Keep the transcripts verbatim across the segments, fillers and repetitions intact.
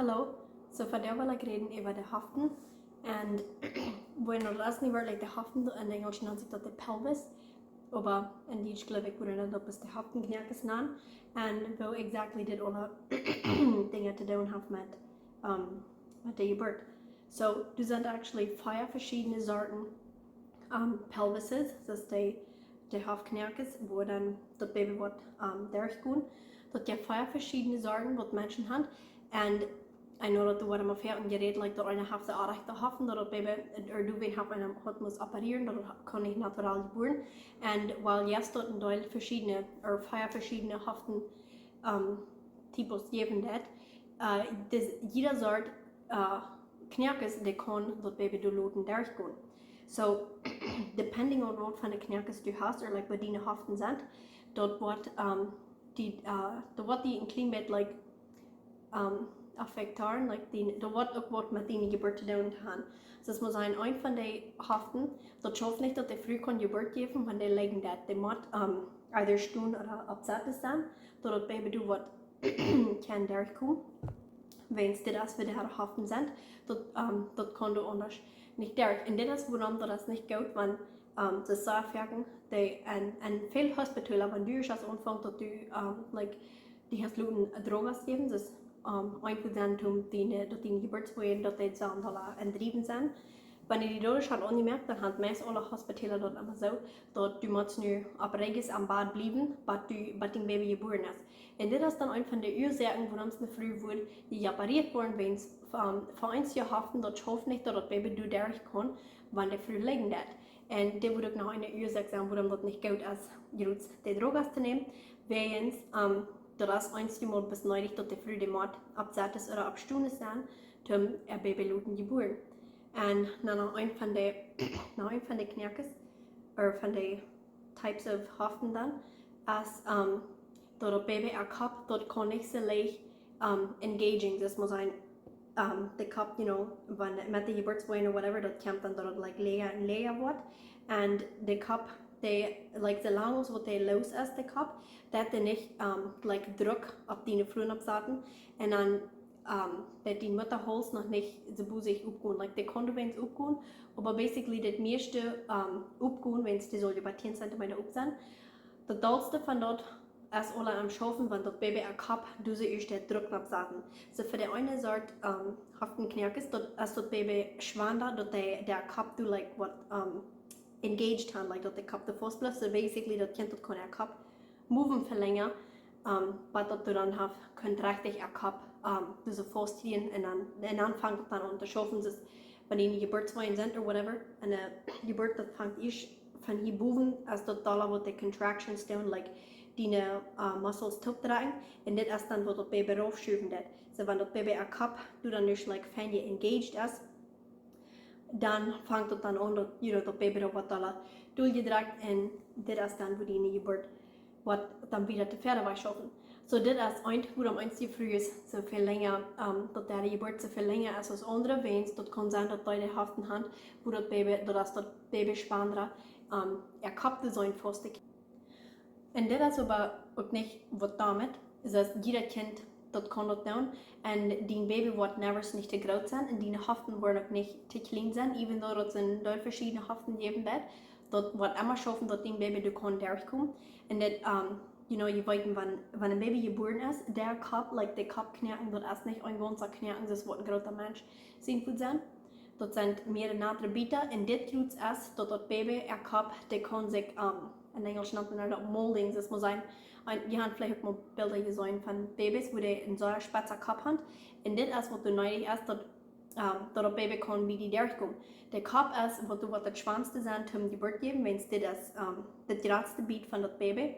Hallo, so vondoag well ekj räden äwa de Hoften. En, bueno, daut es nich werkjlich de Hoften, en Enjelsch nant sikj daut de pelvis. Oba en Dietsch, jleew ekj, wudd daut bloos de Hoftenknoakes nanen. En woo exactly dit aule Dinja to doonen haft met, um, met de Jeburt. So, doa sent actually vea veschiedne Sorten, um, pelvises, daut es de, de Hoftenknoakes, wua dan daut Baby woat, um, derchgonen. Daut jeft vea veschiedne Sorten, waut Menschen han. En I know daut doa woat emma väl jerät, like, daut eena haft de oajchte Hoften, daut daut Baby, ooda doawäajen haft eena, haft must operieren, daut daut kaun nich natural jebuaren. En while yes, daut een Deel veschiedne, ooda vea veschiedne Hoften, um, Types jäwen deit, uh, dis, jieda Sort, uh, Knoakes, dee kaun daut Baby doa loten derchgonen. So, depending on waut fa Knoakes du hast, ooda, like, waut diene Hoften sent, daut woat, um, die, uh, daut woat die een kjlien bät, like, um, affecteren, like, die, daut woat uk waut met diene Jeburt to doonen han. So, daut mott sennen, eent von de Hoften, daut schauft nich, daut de Fru kaun Jeburt jäwen, wan dee lijen deit. Dee mott, um, either stonen ooda opp Sitten sennen, daut daut Baby doa woat kaun derchkomen. Wiels dit es, wua de Hoften sent, daut, um, daut kaun doa aundasch nich derch. En dit es wuarom daut es nich goot, wan, um, de Sachen, dee, en, en väl Hospitalen, wan du ieescht aunfangst, daut du, um, like, die hast loten Drogas jäwen, daut, um, eent von dän, om diene, daut diene Jeburtsweedoag, daut dee sellen doa aundriewen sennen. Wan du die doaderch hast aunjemoakt, dan han meist aule Hospitalen daut emma soo, daut du motst nu opp Räajes aum Bad bliewen, bat du, bat dien Baby jebuaren es. En dit es dan eent von de Uasoaken, wuarom eene Fru woat, dee operiert woat, wiels, um, fa eenje Hoften daut schauft nich, daut daut Baby doa derch kaun, wan de Fru lijen deit. En dit woat uk noch eene Uasoak sennen, wuarom daut nich goot es, jrods de Drogas to nämen, wiels, um, daut es eenjemol best needich, daut de Fru dee mott opp Sitten ooda opp Stonen sennen, om äa Baby loten jebuaren. En dan noch eent von de, noch eent von de Knoakes, ooda von de types of Hoften dan, es, um, daut daut Baby äa Kopp, daut kaun nich soo leicht, um, engaging, daut mott sennen, um, de Kopp, you know, wan met de Jeburtsweedoag ooda whatever, daut kjemt dan daut daut, like, läaja un läaja woat. En de Kopp, dee, like, soo lang aus waut dee loos es, de Kopp, daut dee nich, um, like, Druck opp diene Fluren oppsaten. En dan, um, daut dien Muttahauls noch nich soo bosich oppgonen. Like, dee kaun doa wens oppgonen, oba basically daut mieeschte, um, oppgonen, wiels dee saul je bie tieen Zentimeta opp sennen. Daut dollste von daut es aula aum schaufen, wan daut Baby äa Kopp, doa soo ieescht de Druck oppsaten. So fa de eene Sort, um, Hoftenknoakes, daut es daut Baby schwanda, daut dee, de Kopp doa, like, waut, um, engaged han, like, daut de Kopp doa faust blift. So basically, daut Kjint, daut kaun äa Kopp moven fa lenja, um, bat daut doa dan haft, kaun rajcht äa Kopp, um, doa soo faust kjrieen en dan, en dan fangt daut dan aun to schaufen, daut wan diene Jeburtsweedoag sent or whatever, en, uh, Jeburt, daut fangt ieescht von hia bowen, aus daut doa woat de contractions doonen, like, diene, uh, muscles toopdrekjen, en dit es dan waut daut Baby rauf schuwen deit. So, wan daut Baby äa Kopp doa dan nich, like, fein engaged es, dan fangt daut dan aun, daut, you know, daut Baby doa woat doa dol jedrekjt, en dit es dan, wua diene Jeburt woat dan wada to wieda wajchschaufen. So, dit es eent, wuarom eenje Frues soo väl lenja, um, daut de Jeburt soo väl lenja es aus aundre, wiels daut kaun sennen, daut dee de Hoften han, wua daut Baby, daut es daut Baby schwanda, um, äa Kopp to sennen faust. En dit es oba uk nich waut doamet, daut jieda Kjint daut kaun daut doonen. En dien Baby woat never nich to groot sennen, en diene Hoften woaren uk nich to kjlien sennen, even though daut sent doa veschiedne Hoften jäwen deit, daut woat emma schaufen, daut dien Baby doa kaun derchkomen. En daut, um, you know, jie weeten, wan, wan een Baby jebuaren es, de Kopp, like, de Koppknoaken, daut es nich een gaunza Knoaken, daut woat een groota Mensch sien Foot sennen. Daut sent mea natre Bieta, en dit jrods es, daut daut Baby äa Kopp, dee kaun sikj, um, en Enjelsch nant eena daut molding, daut mott sennen, en, jie han veleicht uk mol Bilda jeseenen von Babys, wua dee een sea spetza Kopp han. En dit es waut doa needich es, daut, um, daut daut Baby kaun bie die derchkomen. De Kopp es waut doa, waut daut schwoaste sent toom Jeburt jäwen, wiels dit es, um, daut jratste Biet von daut Baby.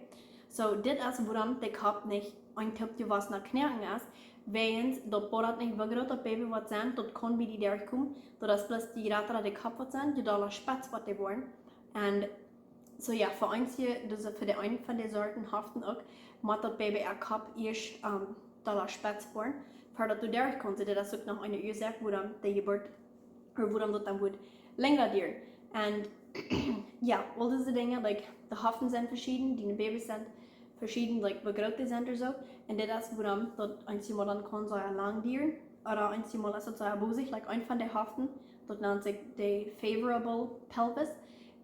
So, dit es wuarom de Kopp nich een toopjewossna Knoaken es, wiels daut bodat nich, woo groot daut Baby woat sennen, daut kaun bie die derchkomen, daut es bloos je jrata de Kopp woat sennen, je dolla spetz woat dee woaren. En so, jo, fa eenje, daut es fa de eene von de Sorten Hoften uk, mott daut Baby äa Kopp ieescht, um, dolla spetz woaren, ver daut doa derchkaun. So, daut es uk noch eene Uasoak, wuarom de Jeburt, or wuarom daut dan woat lenja dieren. En jo, aul dise Dinja, like, de Hoften sent veschieden, diene Babys sent veschieden, like, woo groot dee sent or soo. En dit es wuarom daut eenjemol dan kaun sea lang dieren. ooda eenjemol es daut soo bosich, like, een von de Hoften, daut nant sikj de favorable pelvis.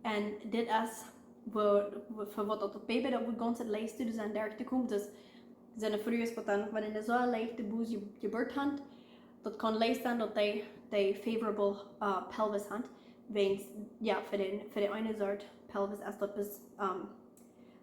Un dit es woo, woo, fa waut daut Baby daut woat gaunz leicht doa sent derch to komen. Dus sent Frues waut dan, wan see soo leicht de Bus je-, Jeburt han, daut kaun leicht sennen daut dee, dee favorable, uh, pelvis han. Wiels, jo, fa de, fa de eene Sort pelvis es daut bes-, um,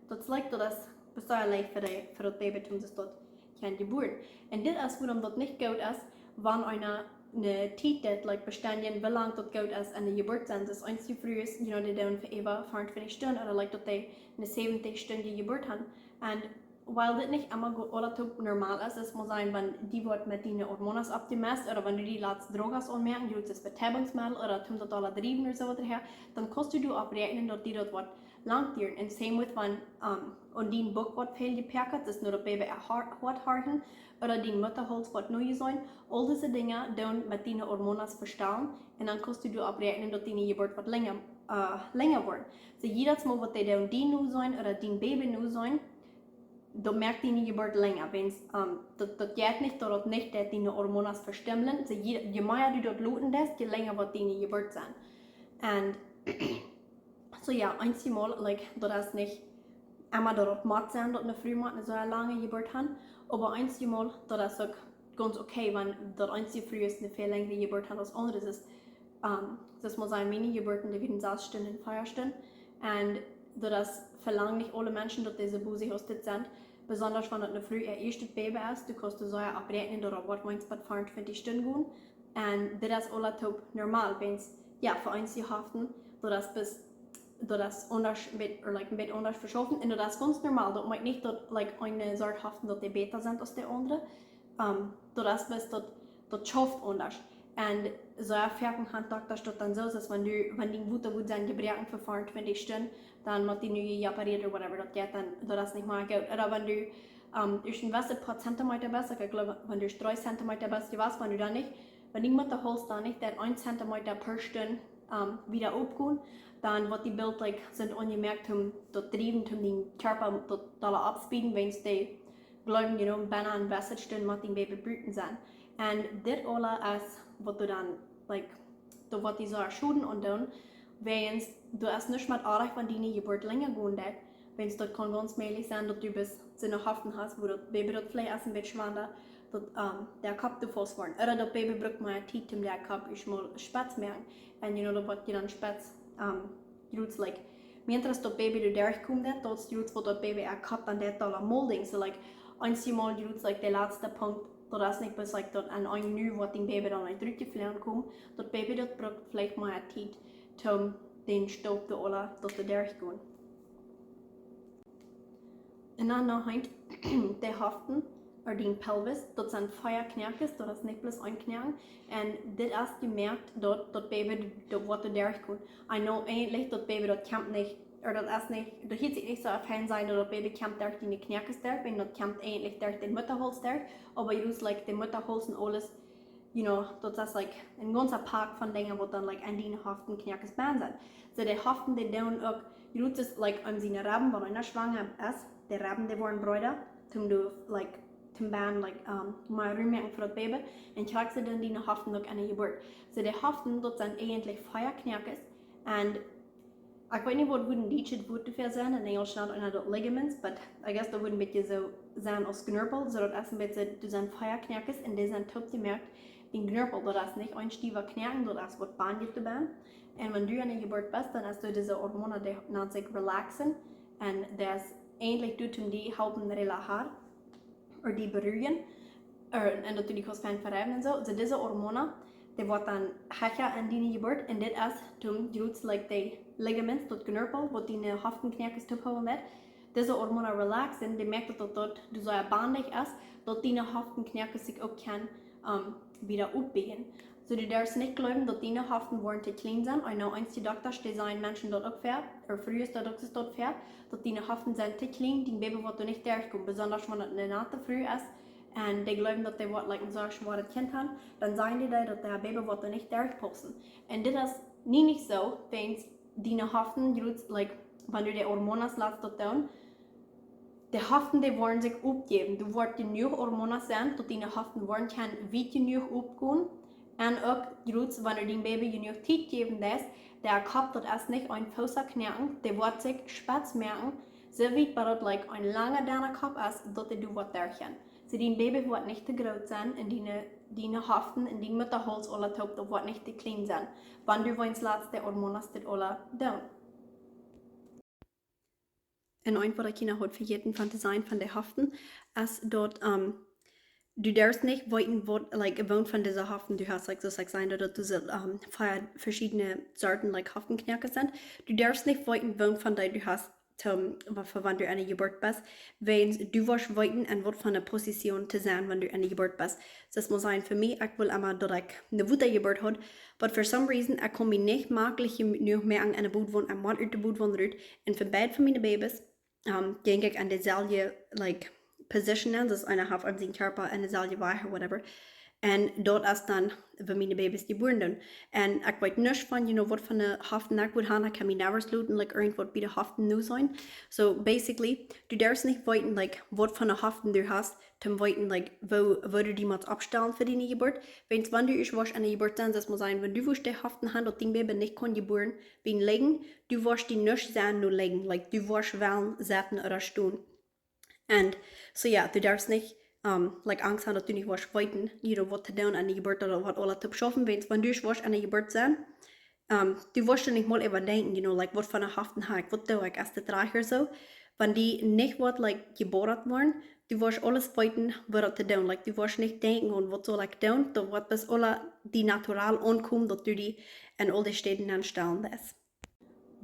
daut es like, daut es bes sea leicht fa de, fa daut Baby, om daut kaun jebuaren. Un dit es wuarom daut nich goot es, wan eena ne Tiet deit, like, bestemmden, woo lang daut goot es aun de Jeburt sennen. Dus eenje Frues, you know, dee doonen fa äwa vea un twintich Stunden, ooda, like, daut dee ne säwentich Stunden Jeburt han. Un while dit nich emma go-, aula toop normal es, es mott sennen, wan die woat met diene Hormonen oppjemast, ooda wan du die latst Drogas aunmoaken, du daut Betäubungsmittel, ooda toom daut aula driewen ooda soo waut häa, dan kaust du doaropp räakjnen daut die daut woat lang dieren. Un same with wan, um, aun dien Buck woat väl jepäakt, dus no daut Baby äa Har-, Hoat horchen, ooda dien Muttahauls woat nu jeseenen, aul dise Dinja doonen met diene Hormonen vestalen, un dan kaust du doaropp räakjnen daut diene Jeburt woat lenja, uh, lenja woat. So jiedatsmol waut dee doonen, die nu seenen, ooda dien Baby nu seenen, daut moakt diene Jeburt lenja, wiels, um, daut, daut jeit nich, daut daut nich, daut diene Hormonen vestemmlen. So je, je mea du daut loten deist, je lenja woat diene Jeburt sennen. Un so jo, eenjemol, like, daut es nich emma daut daut mott sennen, daut ne Fru mott ne soo lange Jeburt han, oba eenjemol, daut es uk gaunz okay, wan daut eenje Frues ne väl lenjre Jeburt han aus aundre. Dus, um, daut mott sennen, miene Jeburten, dee wieren sas Stunden, vea Stunden. Un daut es fa lang nich aule Menschen, daut dee soo bosich aus dit sent. Besonda wan daut ne Fru äa ieeschtet Baby es, du kaust doa soo opp räakjnen, daut daut woat meist bie vea un twintich Stunden gonen. Un dit es aula toop normal, wiels, jo, fa eenje Hoften, daut es bes-, daut es aundasch met, or, like, met aundasch veschaufen. Un daut es gaunz normal, daut meent nich daut, like, eene Sort Hoften daut dee bäta sent aus de aundre. Um, daut es bes daut, daut schauft aundasch. Un soo foaken han Dokta daut dan soo, daut wan du, wan dien Wota woat sennen jebroaken fa vea un twintich Stunden, dan mott die nu jeoperieet ooda whatever, daut jeit dan, daut es nich mea goot. Ooda wan du, um, ieescht een jewesset poa Zentimeter best, like, ekj jleew, wan du dree Zentimeter best, du weetst, wan du dan nich, wan dien Muttahauls dan nich daut een Zentimeter per Stund, um, wieda oppgonen, dan woat die Belt, like, sent aunjemoakt om daut driewen, om dien Kjarpa daut dolla oppspeeden, wiels dee jleewen, you know, benne een jewesset Stund mott dien Baby buten sennen. Un dit aula es waut du dan, like, daut woat die soo Schoden aundoonen, wiels du hast nuscht met oajch wan diene Jeburt lenja gonen deit, wiels daut kaun gaunz mäajlich sennen daut du bes-, soone Hoften hast, wua daut Baby daut veleicht es een bät schwanda, daut, um, de Kopp to faust woat. Ooda daut Baby brukt mea Tiet om de Kopp ieeschmol spetz moaken. Un, you know, daut woat je dan spetz, um, jrots, like, mientras daut Baby doa derchkomen deit, daut jrots woat daut Baby äa Kopp dan deit dolla molding. So, like, eenjemol jrots, like, de latste Punkt, daut es nich bes, like, daut aun een nu woat dien Baby dan, like, trigj jefloagen komen. Daut Baby daut brukt veleicht mea Tiet, om dän Staup doa aula daut to derchgonen. Un dan noch eent, de Hoften, ooda dien Pelvis, daut sent vea Knoakes, daut es nich bloos een Knoaken. Un dit es jemoakt daut, daut Baby, daut woat doa derchkomen. I know, eejentlich daut Baby, daut kjemt nich, ooda daut es nich, daut hieet sikj nich soo fein sennen, daut daut Baby kjemt derch diene Knoakes derch, wiels daut kjemt eejentlich derch dän Muttahauls derch, oba jrots, like, de Muttahauls un aules, you know, daut es, like, een gaunza Pak von Dinja waut dan, like, aun diene Hoften, Knoakes bie sent. So de Hoften, dee doonen uk, jrots, like, aun siene Rebben, wan eena schwanga es, de Rebben, dee woaren breeda, om doa, like, om bie, like, um, mea Rum moaken fa daut Baby. Un krakjt soo doonen diene Hoften uk aun de Jeburt. So de Hoften, daut sent eejentlich vea Knoakes. Un ekj weet nich waut woat een dietschet Wuat doafäa sennen, enn Enjelsch nant eena daut ligaments, but I guess daut woat een bät soo sennen aus Knorpel, so daut es een bät, doa sent vea Knoakes un dee sent toop jemoakt. Een Knorpel, daut es nich een stiewa Knoaken, daut es waut banjet doabie. Un wan du aun de Jeburt best, dan es doa dise Hormonen, dee nant sikj Relaxin. Un daut es eejentlich doa om die halpen relajar, ooda die beruhigen, eh, un daut du die kaust fein vereiwen un soo. So dise Hormonen, dee woat dan hecha aun diene Jeburt, un dit es, doa jrots, like, de ligaments, daut Knorpel, waut diene Hoften, Knoakes toop hoolen deit. Dise Hormonen Relaxin, dee moakt daut, daut, daut doa soo banjich es, daut diene Hoften, Knoakes sikj uk kjennen, um, wieda oppbuen. So, du darfst nich jleewen daut diene Hoften woaren too kjlien sennen. I know, eenje Doktasch, dee sajen Menschen daut uk väa, ooda Frues daut uk daut väa, daut diene Hoften sent too kjlien, dien Baby woat doa nich derchkomen, besonda wan daut ne nate Fru es, un dee jleewen daut dee woat, like, een soo schwoaret Kjint han, dan sajen dee daut daut Baby woat doa nich derchpaussen. Un dit es nie nich soo, wiels diene Hoften, jrots, like, wan du de Hormonen latst daut doonen, de Hoften, dee woaren sikj oppjäwen. Du woascht jenuach Hormonas sennen, daut diene Hoften woaren kjennen wiet jenuach oppgonen. Un uk, jrods, wan du dien Baby jenuach Tiet jäwen deist, de Kopp, daut es nich een Foossa Knoaken, dee woat sikj spetz moaken, soo wiet bat daut, like, een langa, dana Kopp es, daut dee doa woat derchgonen. Soo, dien Baby woat nich too groot sennen un diene, diene Hoften un dien Muttahauls aula toop, daut woat nich too kjlien sennen, wan du weens latst de Hormonas dit aula doonen. Un eent waut ekj hia noch haud vejäten von to sajen von de Hoften, es daut, ähm, du derfst nich weeten waut, like, woon von dise Hoften du hast, like, soo aus ekj säd, daut, daut du soo, ähm, vea veschiedne Sorten, like, Hoftenknoakes sent. Du derfst nich weeten woon von dee du hast, ähm, wa-, fa wan du aune Jeburt best, wiels du woascht weeten en waut fa eene Positioon to sennen wan du aune Jeburt best. Soo, daut mott sennen fa mie, ekj wull emma daut ekj eene Wota-Jeburt haud, but for some reason, ekj kunn mie nich maklich jenuach moaken enne Bootwonn, ekj mott ut de Bootwonn rut. Un fa beid von miene Babys, ähm, jinkj ekj en deselwje, like, position aun, soo aus eena haft aun sien Kjarpa en deselwje Wajch or whatever. Un daut es dan, wan miene Babys jebuaren doonen. Un ekj weet nuscht von, you know, waut fa eene Hoften ekj wudd han, ekj kaun mie never loten, like, irjentwaut bie de Hoften nu sennen. So, basically, du derfst nich weeten, like, waut fa eene Hoften du hast, toom weeten, like, woo, woo du die motst oppstalen fa diene Jeburt. Wiels wan du ieescht woascht aune Jeburt sennen, daut mott sennen, wan du woascht de Hoften han, daut dien Baby nich kaun jebuaren, woo een Ligjen, du woascht die nuscht sennen no Ligjen, like, du woascht wellen sitten ooda stonen. Un, so jo, du derfst nich, ähm, like, Angst han daut du nich woascht weeten, you know, waut to doonen aune Jeburt ooda waut aula to schaufen, wiels wan du ieescht woascht aune Jeburt sennen, ähm, du woascht doa nich mol äwa denkjen, you know, like, waut fa eene Hoften ha ekj, waut doo ekj, es dit rajcht ooda soo. Wan die nich woat, like, jeboat woaren, du woascht aules weeten waut to doonen, like, du woascht nich denkjen, un waut saul ekj doonen, daut woat bloos aula die natural aunkomen, daut du die en aul de Städen aunstalen deist.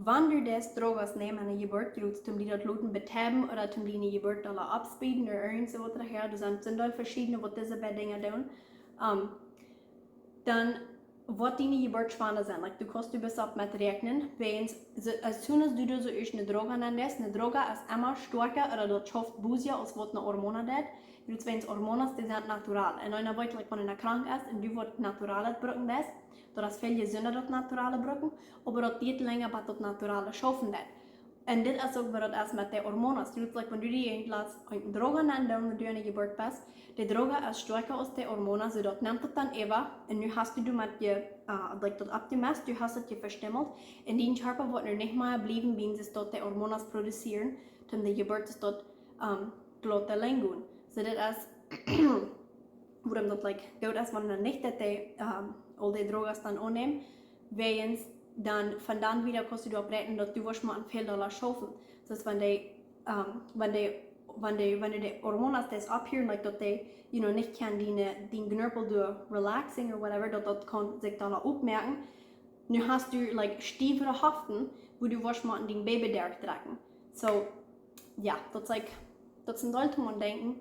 Wan du deist Drogas nämen aune Jeburt, jrods toom die daut loten betäuben ooda toom diene Jeburt aula oppspeeden ooda irjent soo waut, jo, doa sent, sent aul veschiedne waut dise beid Dinja doonen, ähm, dan woat diene Jeburt schwanda sennen. Like, du kaust doa bloos opp met räakjnen, wiels soo, as soon as du doa soo ieescht eene Droga nenn deist, eene Droga es emma stoakja ooda daut schauft bosja aus waut eene Hormona deit. Jrods wiels Hormonas, dee sent natural. Un eena weet, like, wan eena krank es un du waut Naturalet brucken deist, daut es väl jesunda daut Naturale brucken, oba daut diet lenja bat daut Naturale schaufen deit. Un dit es uk waut daut es met de Hormonas. Jrods, like, wan du die latst eene Droga nenn doonen wan du aune Jeburt best, de Droga es stoakja aus de Hormonas, soo daut nemt daut dan äwa. Un nu hast du doamet je, äh, like, daut oppjemest, du hast daut je vestimmelt. Un dien Kjarpa woat nu nich mea bliewen, wiels daut de Hormonas produzieren, toom de Jeburt daut, ähm, glaut lenja gonen. Soo daut es, wuarom daut, like, goot es, wan dan nich daut dee, ähm, aul dee Drogas dan aunnämen, wiels dan, von dan wieda kaust du doaropp räakjnen daut du woascht motten väl dolla schaufen. Soo daut wan dee, ähm, wan dee, wan dee, wan dee Hormonas daut opphieren, like, daut dee, you know, nich kaun diene, dien Kjarpa doa relaxen or whatever, daut daut kaun sikj dolla oppmoaken. Nu hast du, like, stiewere Hoften, wua du woascht motten dien Baby derchtrakjen. So, jo, daut es, like, daut es een Deel toom aun denkjen,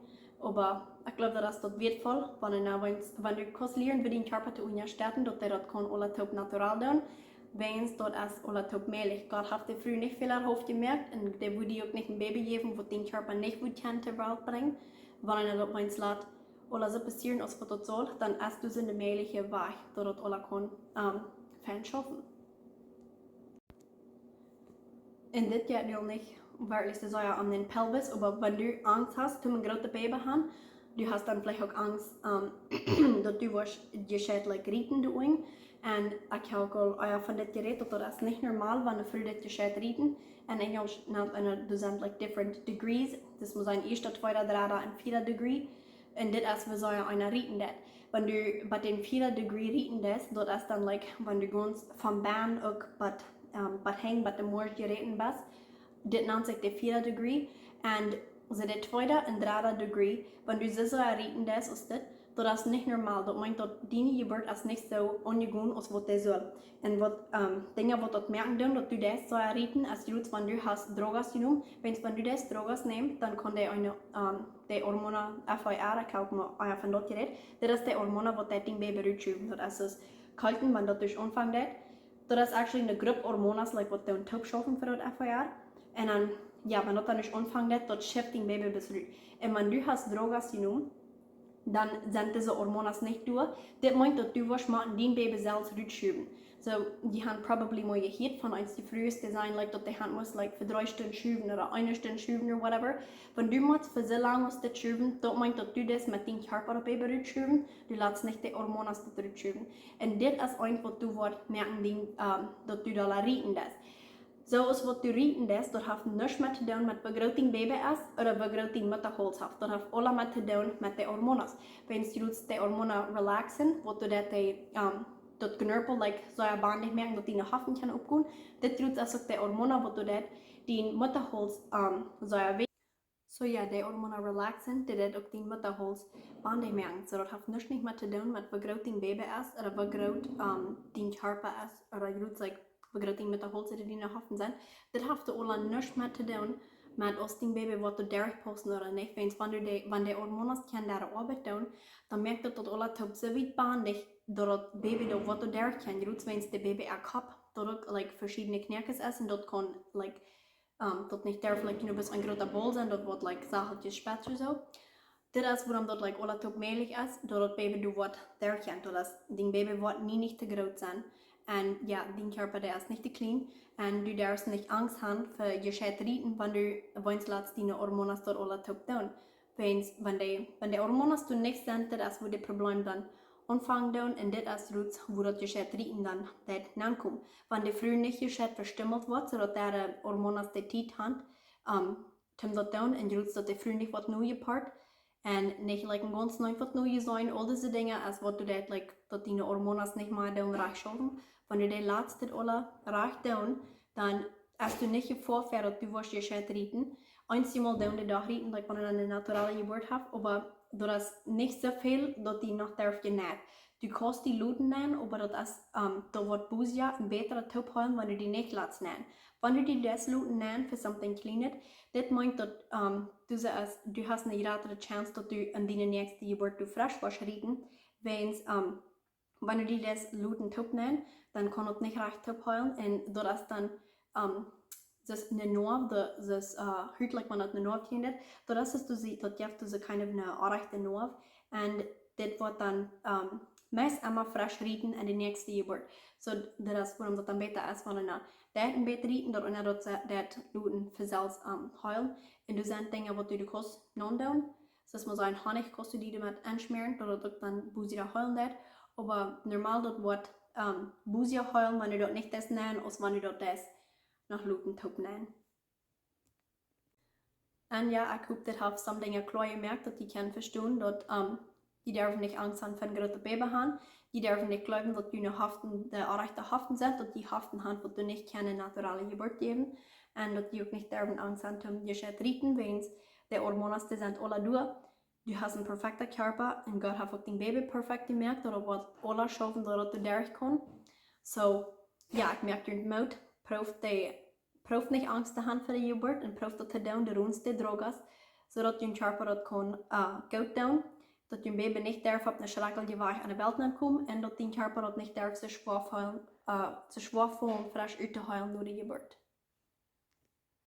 oba ekj jleew daut es daut wieetvoll, wan du, wan, wan du kaust lieren woo dien Kjarpa to unjastetten, daut dee daut kaun aula toop natural doonen, wiels daut es aula toop mäajlich. Gott haft de Fru nich väl äa Hoofd jemoakt un dee wudd die uk nich een Baby jäwen waut dien Kjarpa nich wudd kjennen to Welt brinjen, wan eena daut weens lat aula soo passieren aus waut daut saul, dan es doa een mäajlicha Wajch daut daut aula kaun, ähm, fein schaufen. Un dit jeit nu nich werkjlich soo sea om dän Pelvis, oba wan du Angst hast toom een grootet Baby han, du hast dan veleicht uk Angst, ähm, daut du woascht jescheit, like, rieten doa unjen. Un ekj hab uk aul, äh, von dit jerät, daut daut es nich normal wan eene Fru daut jescheit rieten. En Enjlisch nant eena, doa sent, like, different degrees. Daut mott sennen ieeschte, tweede, dredde un vieede degree. Un dit es woo sea eena rieten deit. Wan du bie dän vieede degree rieten deist, daut es dan, like, wan du gaunz von bennen uk bat, ähm, bat hinjen, bat de Moasch jeräten best. Dit nant sikj de vieede degree. Un soo de tweede un dredde degree, wan du soo sea rieten deist aus dit, daut es nich normal. Daut meent daut diene Jeburt es nich soo aunjegonen aus waut dee saul. Un waut, ähm, Dinja waut daut moaken doonen daut du deist soo sea rieten, es jrods wan du hast Drogas jenomen. Wiels wan du deist Drogas nämen, dan kaun dee eene, ähm, de Hormona F I R, ekj hab mau, äh, von daut jerät. Dit es de Hormona waut deit dien Baby rutschuwen. Daut es daut Kolten, wan daut doa aunfangen deit. Daut es actually eene Grupp Hormonas, like, waut doonen toop schaufen fa daut F I R. Un dan, jo, wan daut dan doa aunfangen deit, daut schuft dien Baby bloos rut. Un wan du hast Drogas jenomen, dan sent dise hormonas nich doa. Dit meent daut du woascht motten dien Baby selfst rutschuwen. So, jie han probably mol jehieet von eent de Frues, dee sajen, like, daut dee han must, like, fa dree Stunden schuwen ooda eene Stund schuwen ooda whatever. Wan du motst fa soo lang aus dit schuwen, daut meent daut du deist met dien Kjarpa daut Baby rutschuwen, du latst nich de hormonas daut rutschuwen. Un dit es eent waut du woascht moaken, dien, ähm, daut du daut rieten deist. Soo aus waut du rieten deist, daut haft nuscht met to doonen met woo groot dien Baby es ooda woo groot dien Muttahauls haft. Daut haft aules met to doonen met de hormonas. Wiels du doost de hormona relaxen, waut du daut de, ähm, daut Knörpel, like, soo bannig moaken daut diene Hoften kjennen oppgonen. Dit deit uk de hormona waut du daut dien Muttahauls, ähm, soo wee. So jo, de hormona relaxen, dit deit uk dien Muttahauls bandig moaken. So daut haft nuscht nich met to doonen met woo groot dien Baby es ooda woo groot, ähm, dien Kjarpa es ooda, like, woo groot dien Muttahauls ooda diene Hoften sent. Dit haft aules nuscht met to doonen met aus dien Baby woat doa derchpaussen ooda nich. Wiels wan de, wan de hormonas kjennen äare Oabeit doonen, dan moakt daut daut aules toop soo wiet bandig daut daut Baby doa woat doa derch kjennen. Jrods wiels de Baby äa Kopp, daut uk, like, veschiedne Knoakes es un daut kaun, like, ähm, daut nich derch, like, you know, bloos een groota Bol sennen, daut woat, like, sacheltjes spetsa soo. Dit es wuarom daut, like, aules toop mäajlich es, daut daut Baby doa woat derchgonen, daut es, dien Baby woat nie nich too groot sennen. Un jo, dien Kjarpa, dee es nich too kjlien. Un du darfst nich Angst han fa jescheit rieten, wan du, wiels latst diene hormonas daut aules toop doonen. Wiels wan de, wan de hormonas doa nich sent, daut es wua de Problem dan aunfangen doonen, un dit es jrods wua daut jescheit rieten dan deit aunkomen. Wan de Fru nich jescheit vestummelt woat, soo daut äare hormonas de Tiet han, ähm, toom daut doonen, un jrods daut de Fru nich woat nojeport, un nich, like, een gaunz nich woat nojeseenen, aul dise Dinja es waut du deist, like, daut diene hormonas nich mea doonen rajcht schaufen. Wan du dee latst dit aules rajcht doonen, dan hast du nich Jefoa fa daut du woascht jescheit rieten. Eent mol doonen de Dach rieten, like, wan du dan eene naturale Jeburt hast, oba daut es nich soo väl daut die noch derf jeneit. Du kaust die loten neien, oba daut es, ähm, daut woat bosja un bäta toop hoolen, wan du die nich latst neien. Wan du die deist loten neien fa something kjlienet, dit meent daut, ähm, du hast, du hast eene jratre Chance daut du aun diene näakjste Jeburt du fresch woascht rieten, wiels, ähm, wan du die deist loten toop neien, dan kaun daut nich rajcht toop hoolen un daut es dan, ähm, daut es eene Noaw, daut, daut, äh, huatlich wan daut eene Noaw kjlienet, daut es, daut du sie, daut jeft daut soo kind of eene orajchte Noaw un dit woat dan, ähm, meist emma fresch rieten aun de näakjste Jeburt. So, daut es wuarom daut dan bäta es, wan eena daut een bät rieten, daut eena daut se-, daut loten fa selfst, ähm, hoolen. Un doa sent Dinja waut du, du kaust nondoonen. Soo aus mau sajen, Honich kaust du die doamet enschmäaren, daut daut uk dan bosja hoolen deit. Oba normal daut woat, ähm, bosja hoolen, wan du daut nich deist neien, aus wan du daut deist noch loten toop neien. Un jo, ekj hop, dit haft some Dinja kloa jemoakt, daut jie kjennen vestonen, daut, ähm, jie derwen nich Angst han fa een grootet Baby han. Jie derwen nich jleewen, daut june Hoften de orajchte Hoften sent, daut jie Hoften han, waut doa nich kjennen naturale Jeburt jäwen. Un daut jie uk nich derwen Angst han toom jescheit rieten, wiels de hormonas, dee sent aula doa. Du hast een perfekta Kjarpa un Gott haft uk dien Baby perfekt jemoakt, daut woat aules schaufen, daut daut doa derch kaun. So, jo, ekj moak junt Moot, prooft de, prooft nich Angst to han fa de Jeburt un prooft daut to doonen, de roonste drogas, soo daut jun Kjarpa daut kaun, äh, goot doonen, daut jun Baby nich derf opp eene schrakjelje Wajch aun de Welt nenkomen un daut dien Kjarpa daut nich derf soo schwoa feelen, äh, soo schwoa feelen, fresch ut to hoolen no de Jeburt.